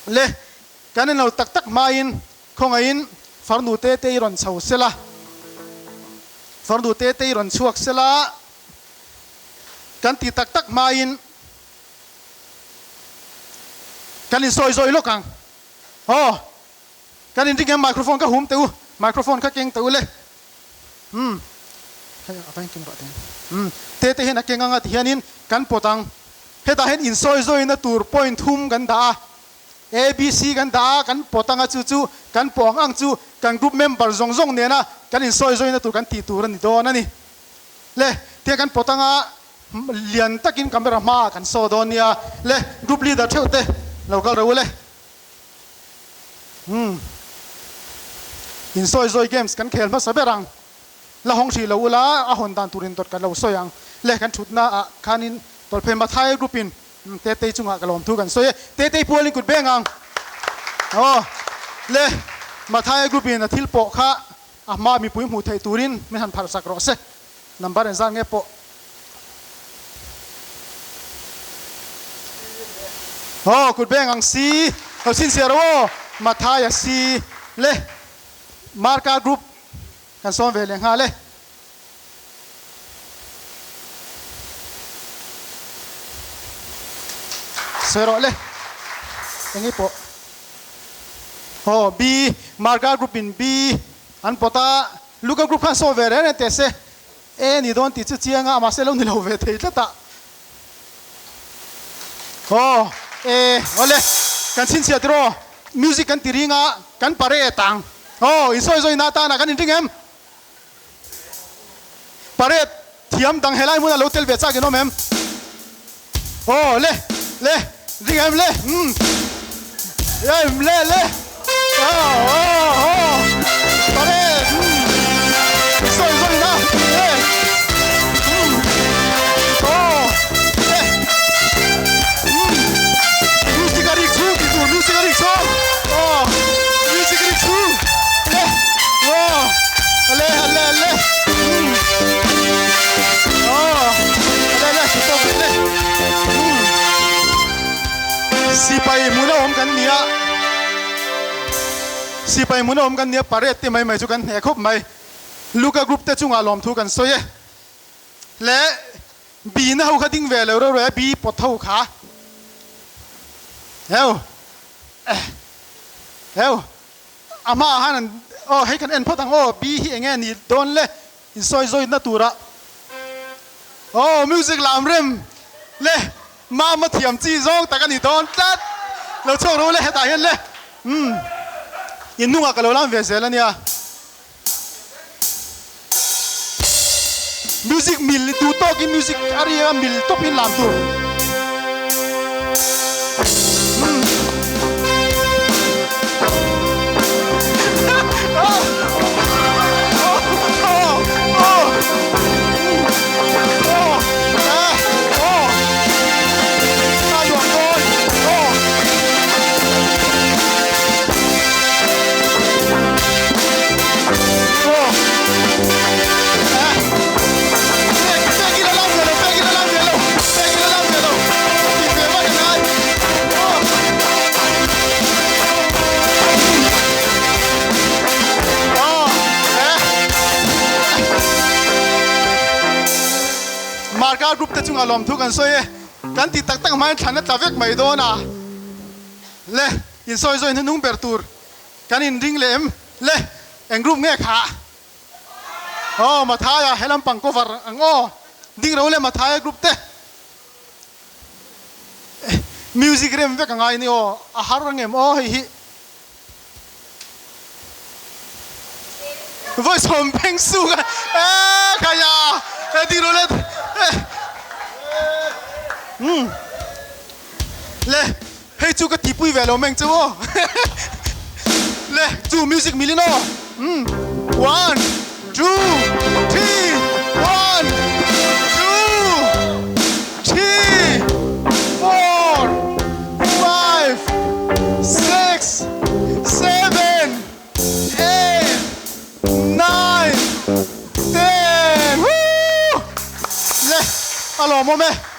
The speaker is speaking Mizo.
Le, kan en lo tak tak hmain khawngaihin farnu te te i rawn chho sela, farnu te te i rawn chhuak sela, kan ti tak tak hmain kan insawi zawi lawk ang. Aw, kan inring em microphone kha hum teh u, microphone kha keng teh u le. Umm, hei a va in keng vah teh ang. Umm, te te hian a keng anga tihianin kan pawt ang. Hetah hian insawi zawina tur point thum kan dah a, ABC kan dah a, kan pawt anga chu chu kan pawh ang ang chu kan group member zawng zawng nena kan insawi zawina tur kan tih tur a ni dawn a ni. Le, tiang kan pawt anga lian takin camera hmaah kan saw dawn nia. Le, group leader theuh te lo kal ro u le. Umm, insawi zawi games kan khel hmasa ber ang. La hawng hrih lo ula, a hawn dan turin dawt kan lo sawi ang. Le kan thutna ah khanin Tawlphei Mathai group in Tetei chungah ka lawm thu kan sawi e. Tetei pualin kut beng ang. Aw, le Mathai group in a thil pawh kha a hma mipui hmuh theih turin min han pharh sak rawh se. Number engzat nge pawh. Aw, kut beng ang si. Lo chhinchhiah rawh aw, Mathai a si. Le Marka group. Kan sawm ve leh nghal e. Sawi rawh le. Eng i pawh. Aw, B, Marga group in B an pawt a, Luka group khan saw ve reng reng teh se. A ni dawn tih chu chiang a, mahse lo ni lo ve thei tlat a. Aw, E, awle, kan chhinchhiah tiraw? Music kan ti ring a, kan pare tang. Aw, insawi zawi na atana kan inring em? Pare thiam dang helai hmuna lo tel ve chak in awm em? Aw, le, le, ring em le? Umm, em le, le, aw, aw, aw, pare, umm, insawi zawi na, le, umm, aw, le, umm, music a rik chhung tih tur, music a rik chhung, aw, music a rik chhung, le, aw, ale, ale, ale, umm, aw, ale, ale, chu tawk le, umm, sipai hmuna awm kan nia. Sipai hmun a awm kan nia parade te mai mai chu kan hneh khawp mai. Luka group te chungah lawmthu kan sawi e. Le B na ho kha ding ve lo reuh reuh e B pawt ho kha. Heu heu a hmaah han an aw hei kan en phawt ang aw B hi enge ni dawn le insawi zawitna turah aw music lam rem le Mama thiam chi zawng tak a ni dawn tlat. Lo chhuak ro le hetah hian le. Umm. In hnungah ka lo lam ve zel a nia. Music mil duh tawkin music a ri a mil tawpin lam tur. Umm. Marka group te chungah lawmthu kan sawi e, kan ti tak tak hmain thlan a tla vek mai dawn a, le insawi zawin hnung ber tur kan inring leh em le, eng group nge kha? Aw Mathaia he lampang cover ang aw, ding ro le Mathaia group te. Music rem vek a ngai ni aw, a har ang em aw hei hi. Vawi sawm beng suk a e khaia e ding ro le e umm le hei chu ka tipui ve lo meng chu aw le chu music milin aw umm one two three one two three four five six seven eight nine ten woo le a lawmawm e.